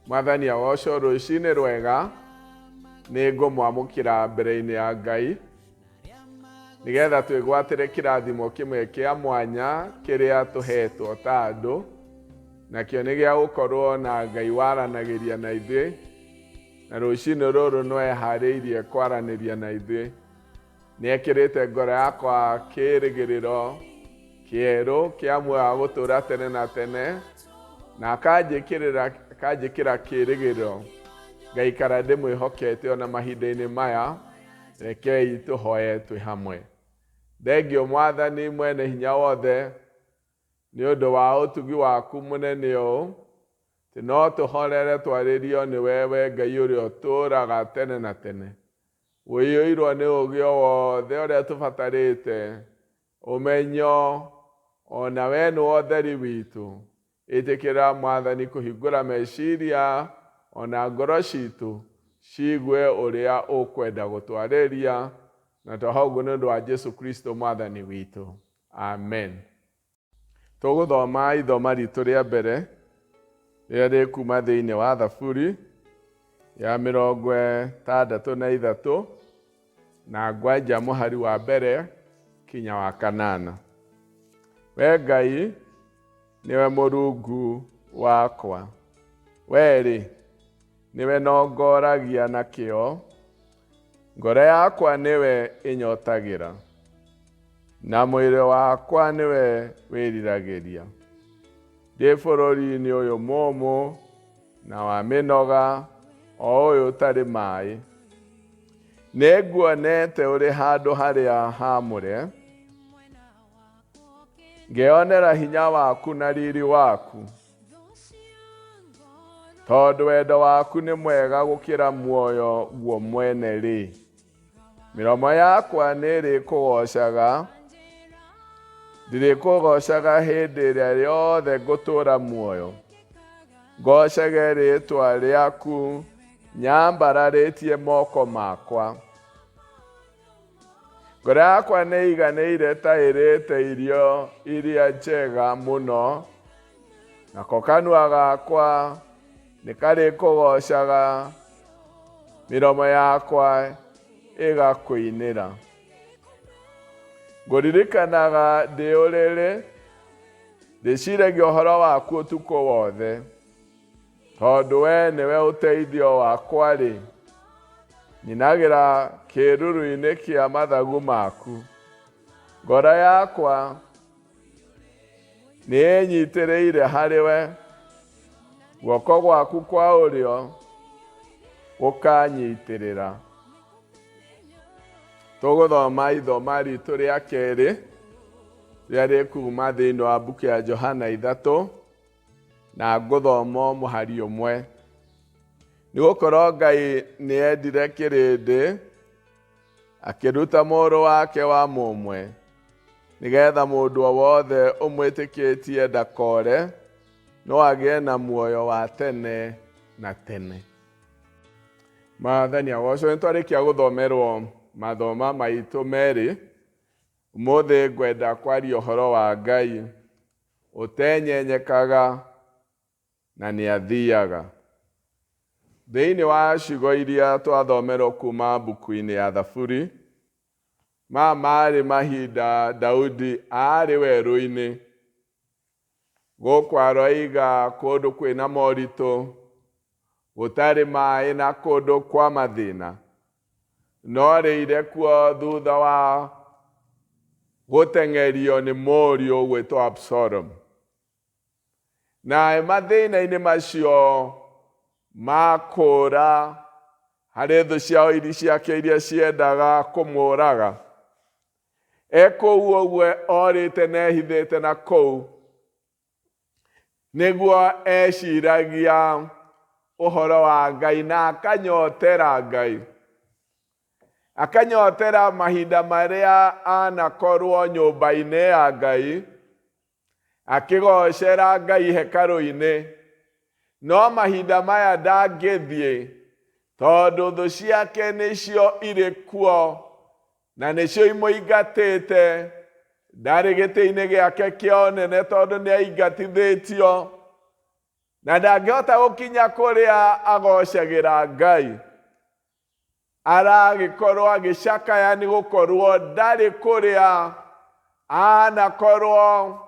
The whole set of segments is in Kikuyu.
Mwathani agocwo. Rũcinĩ rwega. Nĩ ngũmwamũkĩra mbere-inĩ ya Ngai nĩgetha twĩgwatĩre kĩrathimo kĩmwe kĩa mwanya kĩrĩa tũhetwo ta andũ, nakĩo nĩ gĩa gũkorwo na Ngai waranagĩria na ithuĩ, na rũcinĩ rũrũ no eharĩirie kwaranĩria na ithuĩ. Nĩ ekĩrĩte ngoro yakwa kĩĩrĩgĩrĩro kĩerũ kĩa muoyo wa gũtũũra tene na tene, na akanjĩkĩra kĩĩrĩgĩrĩro ngaikara ndĩmwĩhokete ona mahinda-inĩ maya. Rekei tũhoye twĩ hamwe. Thengio Mwathani mwene hinya wothe nĩ ũndũ wa ũtugi waku mũnene ũũ, atĩ no tũhorere twarĩrio nĩwe, we Ngai ũrĩa ũtũũraga tene na tene. Ũiyũirwo nĩ ũũgĩ o wothe ũrĩa tũbatarĩte, ũmenyo, ona we nĩwe ũtheri witũ. Ĩtĩkĩra Mwathani kũhingũra meciria ona ngoro citũ ciigue ũrĩa ũkwenda gũtwarĩria, na twahoya ũguo nĩ ũndũ wa Jesu Kristo Mwathani witũ. Amen. Tũgũthoma ithoma ritũ rĩa mbere rĩrĩa rĩkuma thĩinĩ wa Thaburi ya 63 na ngwanja mũhari wa mbere kinya wa kanana. We Ngai nĩwe Mũrungu wakwa, we-rĩ nĩwe nongoragia na kĩo, ngoro yakwa nĩwe ĩnyotagĩra, na mwĩrĩ wakwa nĩwe wĩriragĩria. Ndĩ bũrũri-inĩ ũyũ mũũmũ na wa mĩnoga, o ũyũ ũtarĩ maĩ. Nĩnguonete ũrĩ handũ harĩa haamũre, ngeyonera hinya waku na riri waku. Tondũ wendo waku nĩ mwega gũkĩra muoyo guo mwene-rĩ, mĩromo yakwa nĩ ĩrĩkũgoocaga, ndĩrĩkũgoocaga hĩndĩ ĩrĩa yothe ngũtũũra muoyo. Ngoocage rĩĩtwa rĩaku nyambararĩtie moko makwa. Ngoro yakwa nĩ ĩiganĩire ta ĩrĩte irio iria njega mũno, nako kanua gakwa nĩ karĩkũgoocaga, mĩromo yakwa ĩgakũinĩra. Ngũririkanaga ndĩ ũrĩrĩ, ndĩciragia ũhoro waku ũtukũ wothe. Tondũ we nĩwe ũteithio wakwa-rĩ, nyinagĩra kĩĩruru-inĩ kĩa mathagu maku. Ngoro yakwa nĩ ĩnyitĩrĩire harĩ we, guoko gwaku kwa ũrĩo gũkanyitĩrĩra. Tũgũthoma ithoma ritũ rĩa kerĩ rĩrĩa rĩkuma thĩinĩ wa mbuku ya Johana 3 na ngũthoma mũhari ũmwe. Nĩ gũkorwo Ngai nĩ endire kĩrĩndĩ, akĩruta mũrũ wake wa mũmwe, nĩgetha mũndũ o wothe ũmwĩtĩkĩtie ndakore, no agĩe na muoyo wa tene na tene. Maathani agocwo. Nĩ twarĩkia gũthomerwo mathoma maitũ merĩ. Ũmũthĩ ngwenda kwaria ũhoro wa Ngai ũtenyenyekaga na nĩ athiaga. Thĩinĩ wa ciugo iria twathomerwo kuma mbuku-inĩ ya Thaburi, maya marĩ mahinda Daudi aarĩ werũ-inĩ. Gũkũ aroiga kũndũ kwĩna moritũ, gũtarĩ maĩ na kũndũ kwa mathĩna. No arĩire kuo thutha wa gũteng'erio nĩ mũriũ ũgwĩtwo Absalom. Na mathĩna-inĩ macio ma kũũra harĩ thũ ciao iria ciake iria ciendaga kũmũraga. E kũu ũguo orĩte na ehithĩte na kũu, nĩguo eciragia ũhoro wa Ngai na akanyotera Ngai. Akanyotera mahinda marĩa anakorwo nyũmba-inĩ ya Ngai, akĩgocera Ngai hekarũ-inĩ. No mahinda maya ndangĩthiĩ. Tondũ thũ ciake nĩcio irĩ kuo na nĩcio imũingatĩte. Ndarĩ gĩtĩ-inĩ gĩake kĩa ũnene tondũ nĩ aingatithĩtio na ndangĩhota gũkinya kũrĩa agocagĩra Ngai. Aragĩkorwo agĩcakaya nĩ gũkorwo ndarĩ kũrĩa anakorwo.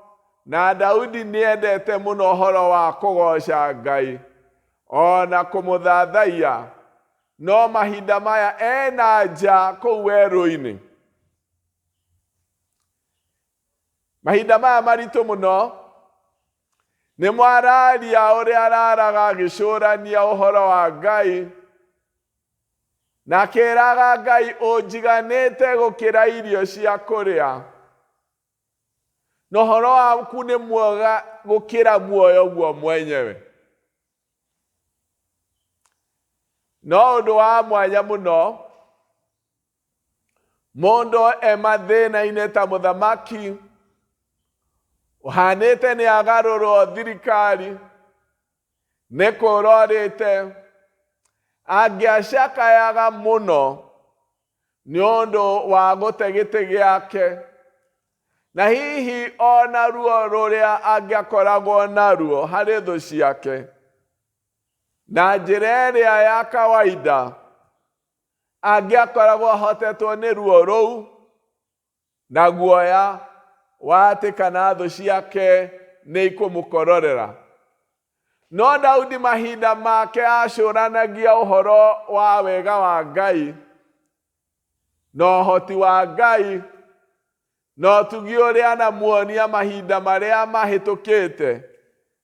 Na Daudi nĩendete mũno ũhoro wa kũgoca Ngai ona kũmũthathaiya, no mahinda maya ena nja kũu werũ-inĩ. Mahinda maya maritũ mũno nĩ mwararia ũrĩa araraga agĩcũrania ũhoro wa Ngai, na akĩraga Ngai, ũnjiganĩte gũkĩra irio cia kũrĩa, na ũhoro waku nĩ mwega gũkĩra muoyo guo mwenyewe. No ũndũ wa mwanya mũno, mũndũ e mathĩna-inĩ ta mũthamaki ũhanĩte nĩ agarũrwo thirikari, nĩ kũrorĩte, angĩacakayaga mũno nĩ ũndũ wa gũte gĩtĩ gĩake, na hihi ona ruo rũrĩa angĩakoragwo naruo harĩ thũ ciake. Na njĩra ĩrĩa ya kawaida, angĩakoragwo ahotetwo nĩ ruo rũu na guoya wa atĩ kana thũ ciake nĩ ikũmũkororera. No Daudi mahinda make acũranagia ũhoro wa wega wa Ngai na ũhoti wa Ngai na ũtugi ũrĩa anamuonia mahinda marĩa mahĩtũkĩte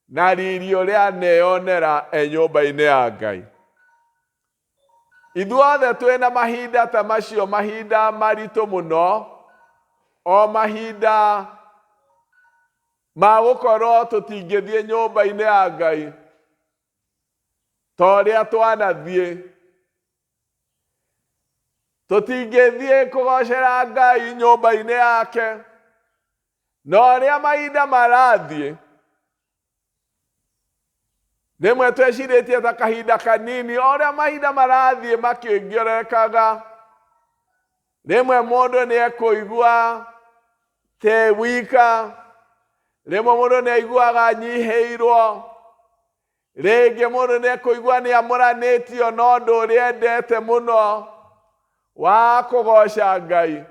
na riri ũrĩa aneyonera e nyũmba-inĩ ya Ngai. Ithuothe twĩna mahinda ta macio, mahinda maritũ mũno, o mahinda ma gũkorwo tũtingĩthiĩ nyũmba-inĩ ya Ngai ta ũrĩa twanathiĩ. Tũtingĩthiĩ kũgocera Ngai nyũmba-inĩ yake, na ũrĩa mahinda marathiĩ, rĩmwe twecirĩtie ta kahinda kanini, o ũrĩa mahinda marathiĩ makĩongererekaga, rĩmwe mũndũ nĩ ekũigua te wika, rĩmwe mũndũ nĩ aiguaga anyihĩirwo, rĩngĩ mũndũ nĩ ekũigua nĩ amũranĩtio na ũndũ ũrĩa endete mũno wa kũgoca Ngai.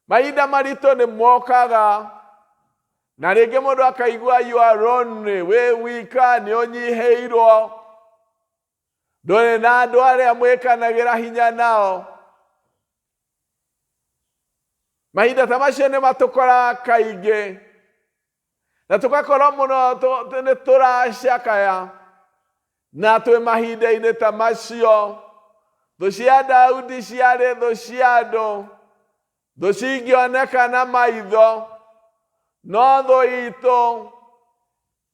Mahinda maritũ nĩ mokaga, na rĩngĩ mũndũ akaigua you are lonely, wĩ wika, nĩ ũnyihĩirwo, ndũrĩ na andũ arĩa mwĩkanagĩra hinya nao. Mahinda ta macio nĩ matũkoraga kaingĩ, na tũgakorwo mũno nĩ tũracakaya, na twĩ mahinda-inĩ ta macio. Thũ cia Daudi ciarĩ thũ cia andũ, thũ cingĩoneka na maitho, no thũ itũ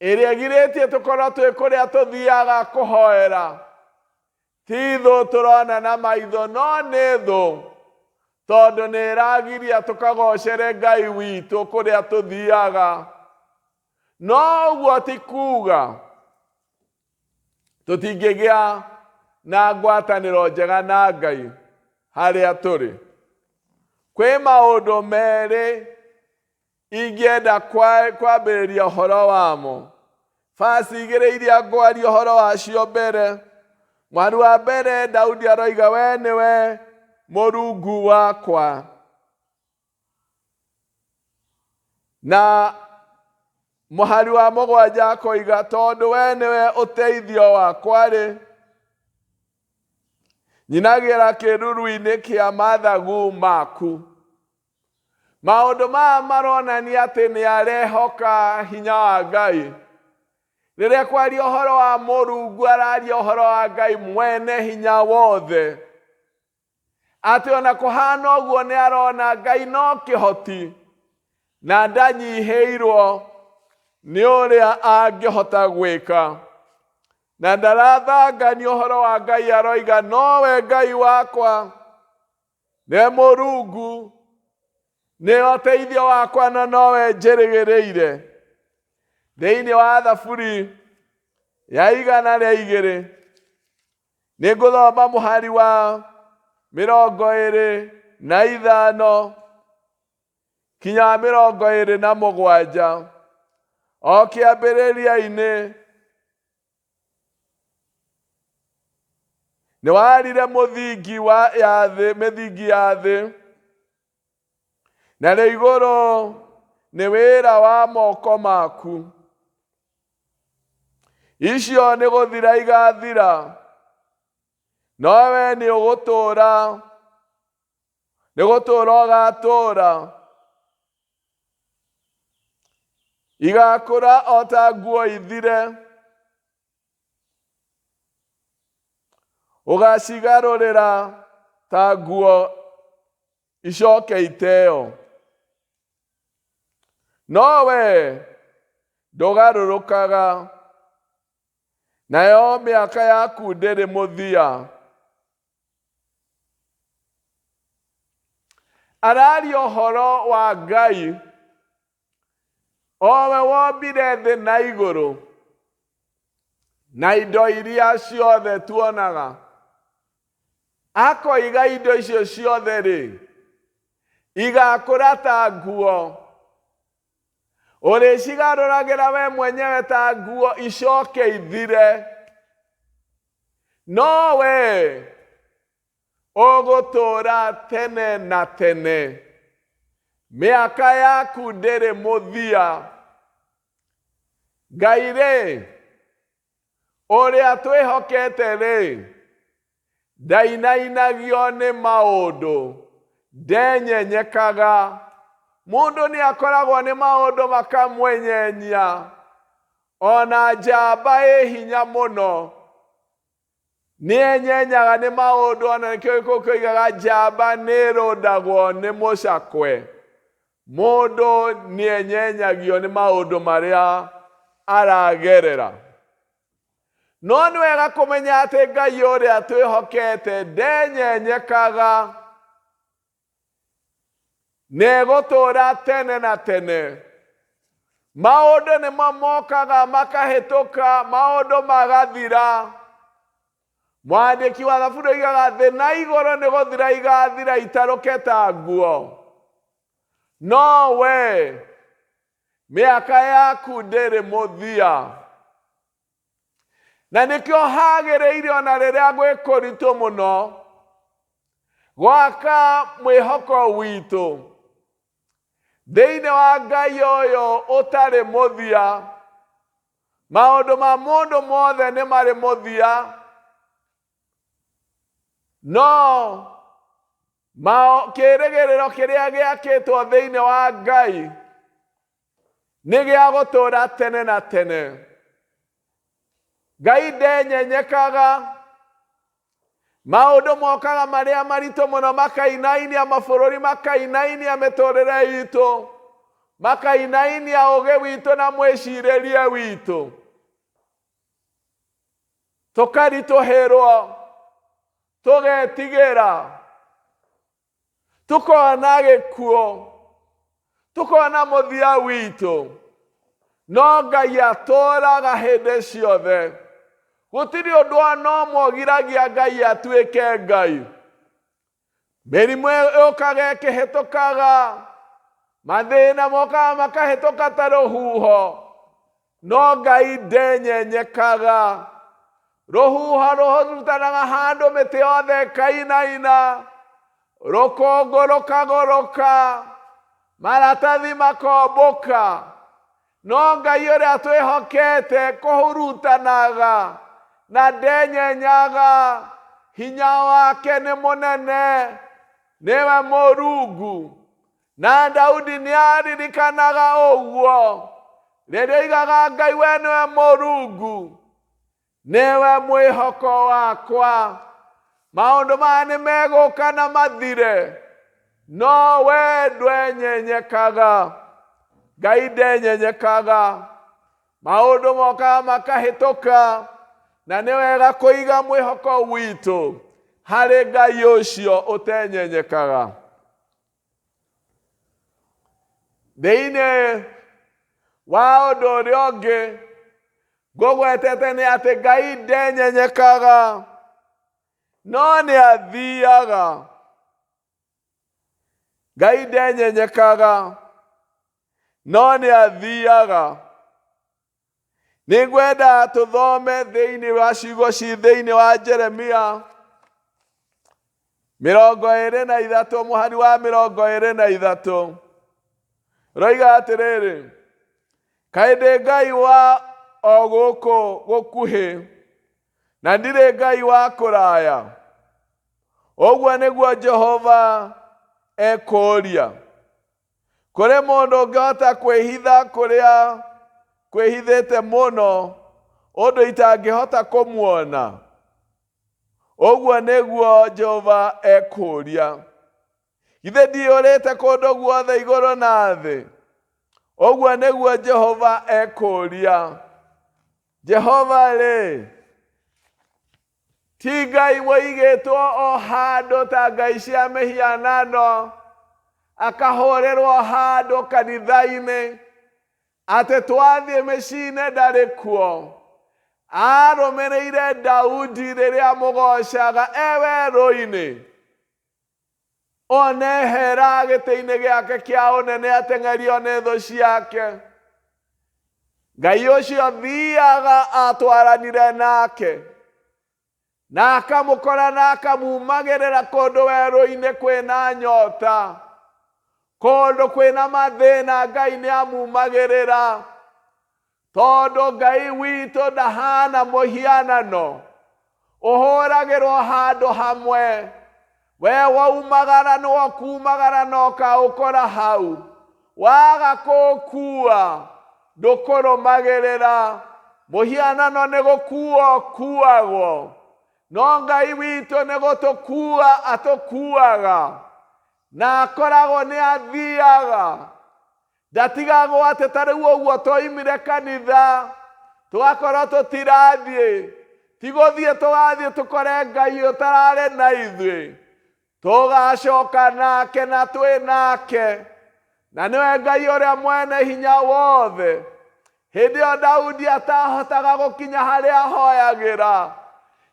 ĩrĩa ĩgirĩtie tũkorwo twĩ kũrĩa tũthiaga kũhoera ti thũ tũrona na maitho, no nĩ thũ tondũ nĩ ĩragiria tũkagocere Ngai witũ kũrĩa tũthiaga. No ũguo ti kuga tũtingĩgĩa na ngwatanĩro njega na Ngai harĩa tũrĩ. Kwĩ maũndũ merĩ ingĩenda kwambĩrĩria ũhoro wamo. Basi igĩrĩ iria ngwaria ũhoro wacio mbere. Mwari wa mbere Daudi aroiga, we nĩwe Mũrungu wakwa. Na mũhari wa mũgwanja akoiga, tondũ we nĩwe ũteithio wakwa-rĩ, nyinagĩra kĩruru-inĩ kĩa mathagu maku. Maũndũ maya maronania atĩ nĩ arehoka hinya wa Ngai. Rĩrĩa kwaria ũhoro wa Mũrungu, araria ũhoro wa Ngai mwene hinya wothe. Atĩ ona kũhana ũguo nĩ arona Ngai no kĩhoti na ndanyihĩirwo nĩ ũrĩa angĩhota gwĩka. Na ndarathangania ũhoro wa Ngai, aroiga nowe Ngai wakwa, nĩ Mũrungu, nĩ ũteithio wakwa na nowe njĩrĩgĩrĩire. Thĩinĩ wa Thaburi ya 102 Nĩ ngũthoma mũhari wa 25 kinya 27. O kĩambĩrĩria-inĩ nĩ warire mũthingi wa ya thĩ, mĩthingi ya thĩ, na rĩ igũrũ nĩ wĩra wa moko maku. Icio nĩ gũthira igathira, no we nĩ ũgũtũũra, nĩ gũtũũra ũgatũũra. Igakũra o ta nguo ithire, ũgacigarũrĩra ta nguo icoke iteo. No we ndũgarũrũkaga, nayo mĩaka yaku ndĩrĩ mũthia. Araria ũhoro wa Ngai, o we wombire thĩ na igũrũ na indo iria ciothe tuonaga. Akoiga indo icio ciothe rĩ, igakũra ta nguo. Ũrĩcigarũragĩra we mwenyewe ta nguo icoke ithire. No we ũgũtũũra tene na tene. Mĩaka yaku ndĩrĩ mũthia. Ngai rĩ, ũrĩa twĩhokete-rĩ, ndainainagio nĩ maũndũ, ndenyenyekaga. Mũndũ nĩ akoragwo nĩ maũndũ makamwenyenyia, ona njamba ĩ hinya mũno nĩ enyenyaga nĩ maũndũ, ona nĩkĩo gĩkũyũ kĩoigaga njamba nĩ ĩrũndagwo nĩ mũcakwe. Mũndũ nĩ enyenyagio nĩ maũndũ marĩa aragerera. No nĩ wega kũmenya atĩ Ngai ũrĩa twĩhokete ndenyenyekaga, na egũtũũra tene na tene. Maũndũ nĩmo mokaga makahĩtũka, maũndũ magathira. Mwandĩki wa Thaburi oigaga thĩ na igũrũ nĩ gũthira igathira itarũke ta nguo. No we mĩaka yaku ndĩrĩ mũthia. Na nĩkĩo hagĩrĩire ona rĩrĩa gwĩ kũritũ mũno gwaka mwĩhoko witũ thĩinĩ wa Ngai ũyũ ũtarĩ mũthia. Maũndũ ma mũndũ mothe nĩ marĩ mũthia, no kĩĩrĩgĩrĩro kĩrĩa gĩakĩtwo thĩinĩ wa Ngai nĩ gĩa gũtũũra tene na tene. Ngai ndenyenyekaga. Maũndũ mokaga marĩa maritũ mũno makainainia mabũrũri, makainainia mĩtũrĩre itũ, makainainia ũgĩ witũ na mwĩcirĩrie witũ, tũkaritũhĩrwo, tũgetigĩra, tũkona gĩkuũ, tũkona mũthia witũ. No Ngai atũũraga hĩndĩ ciothe. Gũtirĩ ũndũ ona ũmwe ũgiragia Ngai atuĩke Ngai. Mĩrimũ yũkaga ĩkĩhĩtũkaga, mathĩna mokaga makahĩtũka ta rũhuho, no Ngai ndenyenyekaga. Rũhuho rũhurutanaga handũ mĩtĩ yothe ĩkainaina, rũkũngũ rũkagũrũka, maratathi makombũka. No Ngai ũrĩa twĩhokete kũhurutanaga na ndenyenyaga, hinya wake nĩ mũnene, nĩwe Mũrungu. Na Daudi nĩ aririkanaga ũguo rĩrĩa oigaga Ngai we nĩwe Mũrungu, nĩwe mwĩhoko wakwa. Maũndũ maya nĩ megũka na mathire, no we ndwenyenyekaga. Ngai ndenyenyekaga. Maũndũ mokaga makahĩtũka, na nĩ wega kũiga mwĩhoko witũ harĩ Ngai ũcio ũtenyenyekaga. Thĩinĩ wa ũndũ ũrĩa ũngĩ ngũgwetete nĩ atĩ Ngai ndenyenyekaga. No nĩ athiaga. Ngai ndenyenyekaga, no nĩ athiaga. Nĩ ngwenda tũthome thĩinĩ wa ciugo ci thĩinĩ wa Jeremia 23 mũhari wa 23. Roiga atĩrĩrĩ, kaĩ ndĩ Ngai wa o gũkũ gũkuhĩ na ndirĩ Ngai wa kũraya? Ũguo nĩguo Jehova ekũũria. Kũrĩ mũndũ ũngĩhota kwĩhitha kũrĩa kwĩhithĩte mũno ũndũ itangĩhota kũmuona? Ũguo nĩguo Jehova ekũũria. Githĩ ndiyũrĩte kũndũ guothe igũrũ na thĩ? Ũguo nĩguo Jehova ekũũria. Jehova-rĩ, ti Ngai woigĩtwo o handũ ta ngai cia mĩhianano, akahũrĩrwo handũ kanitha-inĩ, atĩ twathiĩ mĩciĩ-inĩ ndarĩ kuo. Arũmĩrĩire Daudi rĩrĩa amũgocaga e werũ-inĩ. Onehera gĩtĩ-inĩ gĩake kĩa ũnene ateng'erio nĩ thũ ciake. Ngai ũcio thiaga atwaranire nake na akamũkora na akamumagĩrĩra kũndũ werũ-inĩ kwĩna nyota, kũndũ kwĩna mathĩna. Ngai nĩ amumagĩrĩra tondũ Ngai witũ ndahana mũhianano ũhũragĩrwo handũ hamwe. We waumagara nĩ ũkumagara na ũkaũkora hau, waga kũũkua ndũkũrũmagĩrĩra. Mũhianano nĩ gũkuo ũkuagwo, no Ngai witũ nĩ gũtũkua atũkuaga, na akoragwo nĩ athiaga. Ndatigagwo atĩ ta rĩu ũguo twoimire kanitha tũgakorwo tũtirathiĩ, ti gũthiĩ tũgathiĩ tũkore Ngai ũtararĩ na ithuĩ, tũgacoka nake na twĩ nake, na nĩwe Ngai ũrĩa mwene hinya wothe. Hĩndĩ ĩyo Daudi atahotaga gũkinya harĩa ahoyagĩra,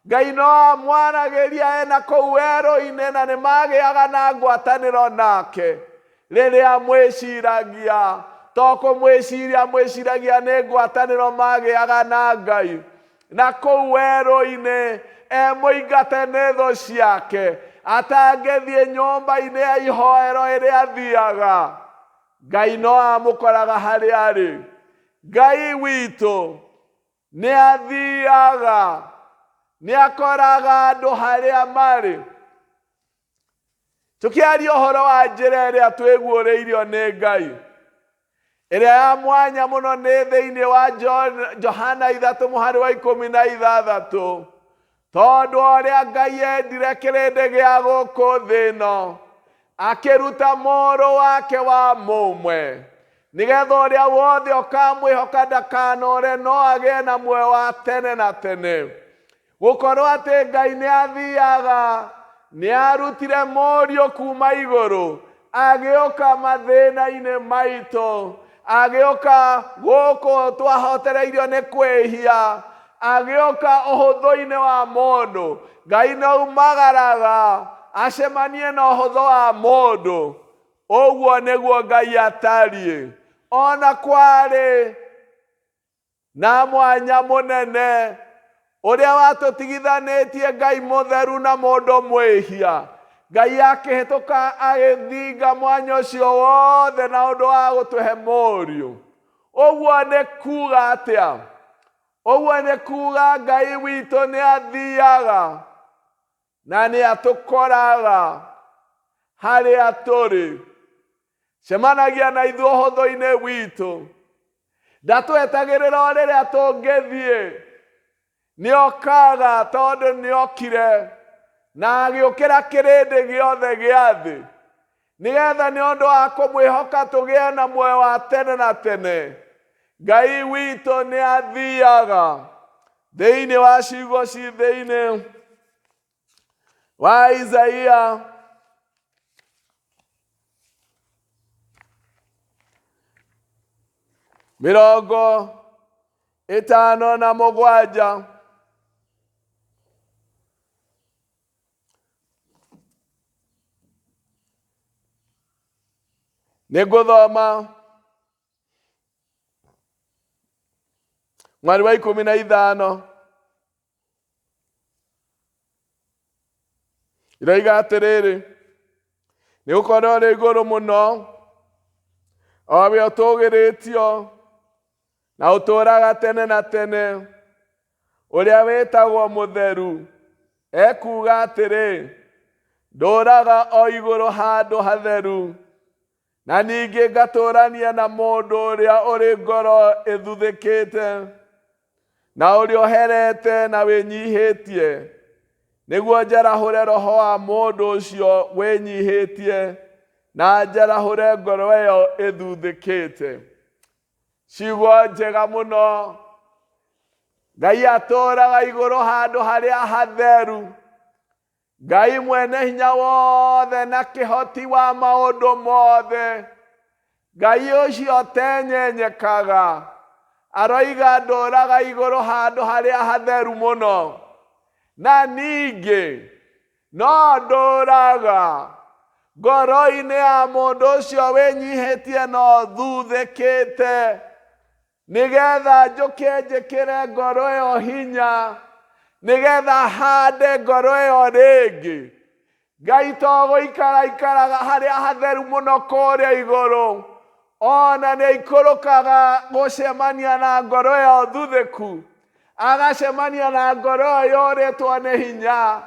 Ngai no amwaragĩria ena kũu werũ-inĩ, na nĩ magĩaga na ngwatanĩro nake. Rĩrĩa amwĩciragia, to kũmwĩciria amwĩciragia, nĩ ngwatanĩro magĩaga na Ngai. Na kũu werũ-inĩ emũingate nĩ thũ ciake, atangĩthiĩ nyũmba-inĩ ya ihoero ĩrĩa athiaga, Ngai no amũkoraga harĩa arĩ. Ngai witũ nĩ athiaga, nĩ akoraga andũ harĩa marĩ. Tũkĩaria ũhoro wa njĩra ĩrĩa twĩguũrĩirio nĩ Ngai, ĩrĩa ya mwanya mũno nĩ thĩinĩ wa Johana 3 mũhari wa 16. Tondũ ũrĩa Ngai endire kĩrĩndĩ gĩa gũkũ thĩ ĩno, akĩruta mũrũ wake wa mũmwe, nĩgetha ũrĩa wothe ũkamwĩhoka ndakanore no agĩe na muoyo wa tene na tene. Gũkorwo atĩ Ngai nĩ athiaga, nĩ arutire mũriũ kuma igũrũ, agĩũka mathĩna-inĩ maitũ, agĩũka gũkũ twahotereirio nĩ kwĩhia, agĩũka ũhũthũ-inĩ wa mũndũ. Ngai nĩ aumagaraga acemanie na ũhũthũ wa mũndũ. Ũguo nĩguo Ngai atariĩ. Ona kwarĩ na mwanya mũnene ũrĩa watũtigithanĩtie Ngai mũtheru na mũndũ mwĩhia, Ngai akĩhĩtũka agĩthinga mwanya ũcio wothe na ũndũ wa gũtũhe mũriũ. Ũguo nĩ kuga atĩa? Ũguo nĩ kuga Ngai witũ nĩ athiaga na nĩ atũkoraga harĩa tũrĩ. Cemanagia na ithuĩ ũhũthũ-inĩ witũ. Ndatwetagĩrĩra o rĩrĩa tũngĩthiĩ. Nĩokaga tondũ nĩokire na agĩũkĩra kĩrĩndĩ gĩothe gĩa thĩ, nĩgetha nĩ ũndũ wa kũmwĩhoka tũgĩe na muoyo wa tene na tene. Ngai witũ nĩ athiaga. Thĩinĩ wa ciugo ci thĩinĩ wa Isaia 57. Nĩ ngũthoma mwari wa 15. Iroiga atĩrĩrĩ, nĩ gũkorwo ũrĩ igũrũ mũno, o we ũtũgĩrĩtio na ũtũũraga tene na tene, ũrĩa wĩtagwo mũtheru, ekuuga atĩrĩ, ndũũraga o igũrũ handũ hatheru, na ningĩ ngatũũrania na mũndũ ũrĩa ũrĩ ngoro ĩthuthĩkĩte, na ũrĩa ũherete na wĩnyihĩtie, nĩguo njarahũre roho wa mũndũ ũcio wĩnyihĩtie, na njarahũre ngoro ĩyo ĩthuthĩkĩte. Ciugo njega mũno. Ngai atũũraga igũrũ handũ harĩa hatheru. Ngai mwene hinya wothe na kĩhoti wa maũndũ mothe. Ngai ũcio ũtenyenyekaga aroiga ndũraga igũrũ handũ harĩa hatheru mũno. Na ningĩ no ndũraga ngoro-inĩ ya mũndũ ũcio wĩnyihĩtie na ũthuthĩkĩte, nĩgetha njũke njĩkĩre ngoro ĩyo hinya, nĩgetha hande ngoro ĩyo rĩngĩ. Ngai to gũikara ikaraga harĩa hatheru mũno kũrĩa igũrũ, ona nĩ aikũrũkaga gũcemania na ngoro ĩyo thuthĩku, agacemania na ngoro ĩyo yũrĩtwo nĩ hinya.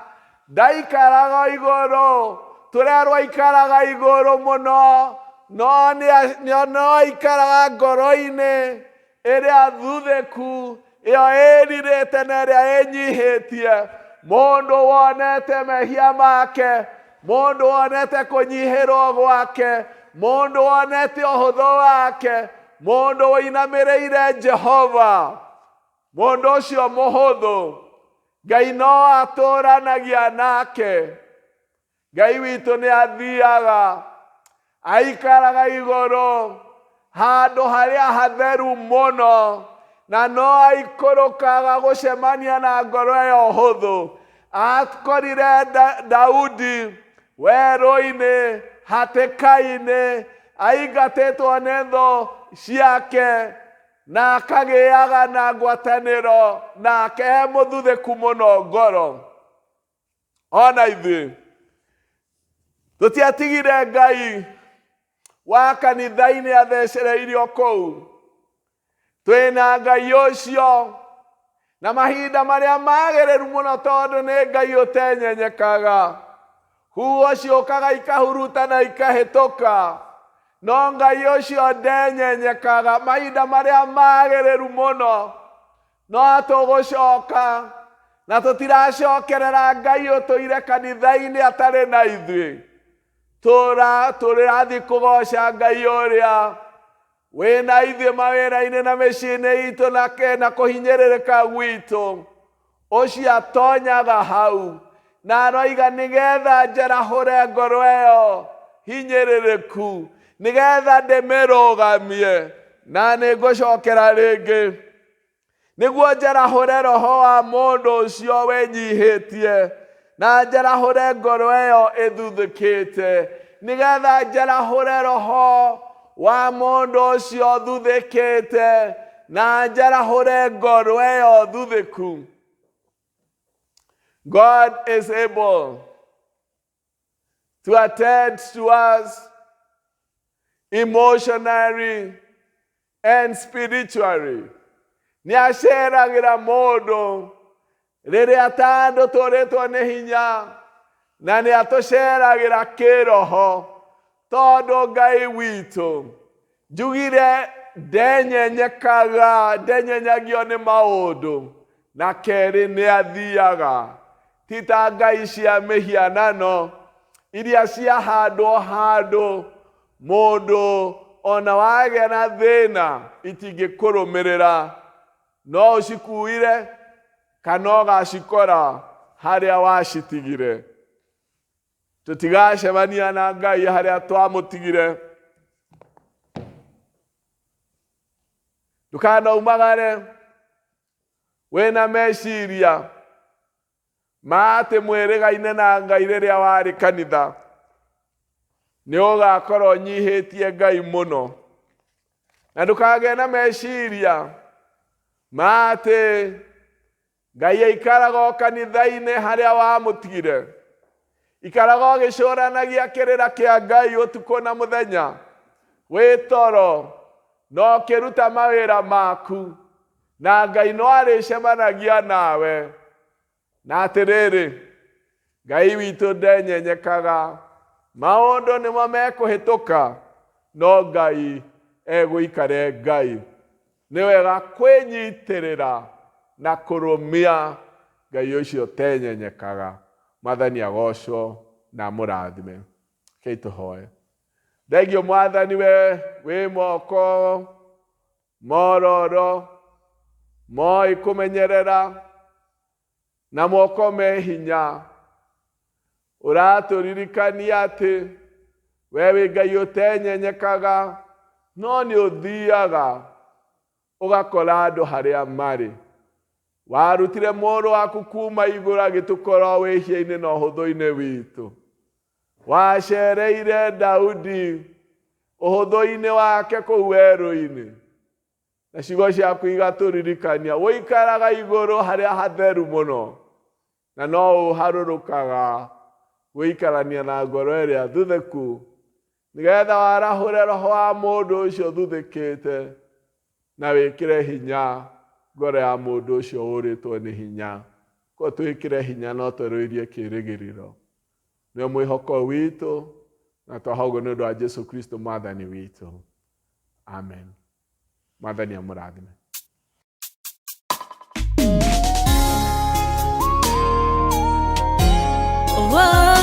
Ndaikaraga igũrũ, tũrerwo aikaraga igũrũ mũno, no no aikaraga ngoro-inĩ ĩrĩa thuthĩku, ĩyo ĩrirĩte na ĩrĩa ĩnyihĩtie. Mũndũ wonete mehia make, mũndũ wonete kũnyihĩrwo gwake, mũndũ wonete ũhũthũ wake, mũndũ ũinamĩrĩire Jehova, mũndũ ũcio mũhũthũ, Ngai no atũranagia nake. Ngai witũ nĩ athiaga, aikaraga igũrũ handũ harĩa hatheru mũno, na no aikũrũkaga gũcemania na ngoro ĩyo hũthũ. Akorire Daudi werũ-inĩ, hatĩka-inĩ, aingatĩtwo nĩ thũ ciake, na akagĩaga na ngwatanĩro nake e mũthuthĩku mũno ngoro. Ona ithuĩ tũtiatigire Ngai wa kanitha-inĩ athecereirio kũu. Twĩna Ngai ũcio na mahinda marĩa magĩrĩru mũno, tondũ nĩ Ngai ũtenyenyekaga. Huho ciũkaga ikahuruta na ikahĩtũka, no Ngai ũcio ndenyenyekaga. Mahinda marĩa magĩrĩru mũno no tũgũcoka, na tũtiracokerera Ngai ũtũire kanitha-inĩ atarĩ na ithuĩ. Tũrathiĩ kũgoca Ngai ũrĩa wĩna ithuĩ mawĩra-inĩ na mĩciĩ-inĩ itũ na kũhinyĩrĩrĩka gwitũ. Ũcio atonyaga hau na aroiga nĩgetha njarahũre ngoro ĩyo hinyĩrĩrĩku, nĩgetha ndĩmĩrũgamie, na nĩngũcokera rĩngĩ, nĩguo njarahũre roho wa mũndũ ũcio wĩnyihĩtie, na njarahũre ngoro ĩyo ĩthuthĩkĩte, nĩgetha njarahũre roho wa mũndũ ũcio thuthĩkĩte, na njarahũre ngoro ĩyo thuthĩku. God is able to attend to us emotionally and spiritually. Nĩ aceragĩra mũndũ rĩrĩa ta andũ tũrĩtwo nĩ hinya, na nĩ atũceragĩra kĩroho, tondũ Ngai witũ njugire ndenyenyekaga, ndenyenyagio nĩ maũndũ, na kerĩ nĩ athiaga. Ti ta ngai cia mĩhianano iria ciahandwo handũ mũndũ ona wagĩa na thĩna itingĩkũrũmĩrĩra, no ũcikuire kana ũgacikora harĩa wacitigire. Tũtigacemania na Ngai harĩa twamũtigire. Ndũkanaumagare wĩna meciria ma atĩ mwĩrĩgaine na Ngai rĩrĩa warĩ kanitha. Nĩ ũgakorwo ũnyihĩtie Ngai mũno. Na ndũkagĩe na meciria ma atĩ Ngai aikaraga o kanitha-inĩ harĩa wamũtigire. Ikaraga ũgĩcũranagia kĩrĩra kĩa Ngai ũtukũ na mũthenya, wĩ toro na ũkĩruta mawĩra maku, na Ngai no arĩcemanagia nawe. Na atĩrĩrĩ, Ngai witũ ndenyenyekaga, maũndũ nĩmo mekũhĩtũka, no Ngai egũikara e Ngai. Nĩ wega kwĩnyitĩrĩra na kũrũmia Ngai ũcio ũtenyenyekaga. Mwathani agocwo na amũrathime. Rekei tũhoe. Thengio Mwathani we wĩ moko mororo moĩ kũmenyerera na moko me hinya. Ũratũririkania atĩ we wĩ Ngai ũtenyenyekaga, no nĩ ũthiaga ũgakora andũ harĩa marĩ. Warutire mũrũ waku kuma igũrũ agĩtũkora wĩhia-inĩ na ũhũthũ-inĩ witũ. Wacereire Daudi ũhũthũ-inĩ wake kũu werũ-inĩ. Na ciugo ciaku igatũririkania ũikaraga igũrũ harĩa hatheru mũno, na no ũharũrũkaga gũikarania na ngoro ĩrĩa thuthĩku, nĩgetha warahũre roho wa mũndũ ũcio thuthĩkĩte na wĩkĩre hinya ngoro ya mũndũ ũcio ũrĩtwo nĩ hinya. Ko twĩkĩre hinya no twerũirie kĩĩrĩgĩrĩro. Nĩwe mwĩhoko witũ, na twahoguo nĩ ũndũ wa Jesu Kristo Mwathani witũ. Amen. Mwathani amũrathime. Whoa.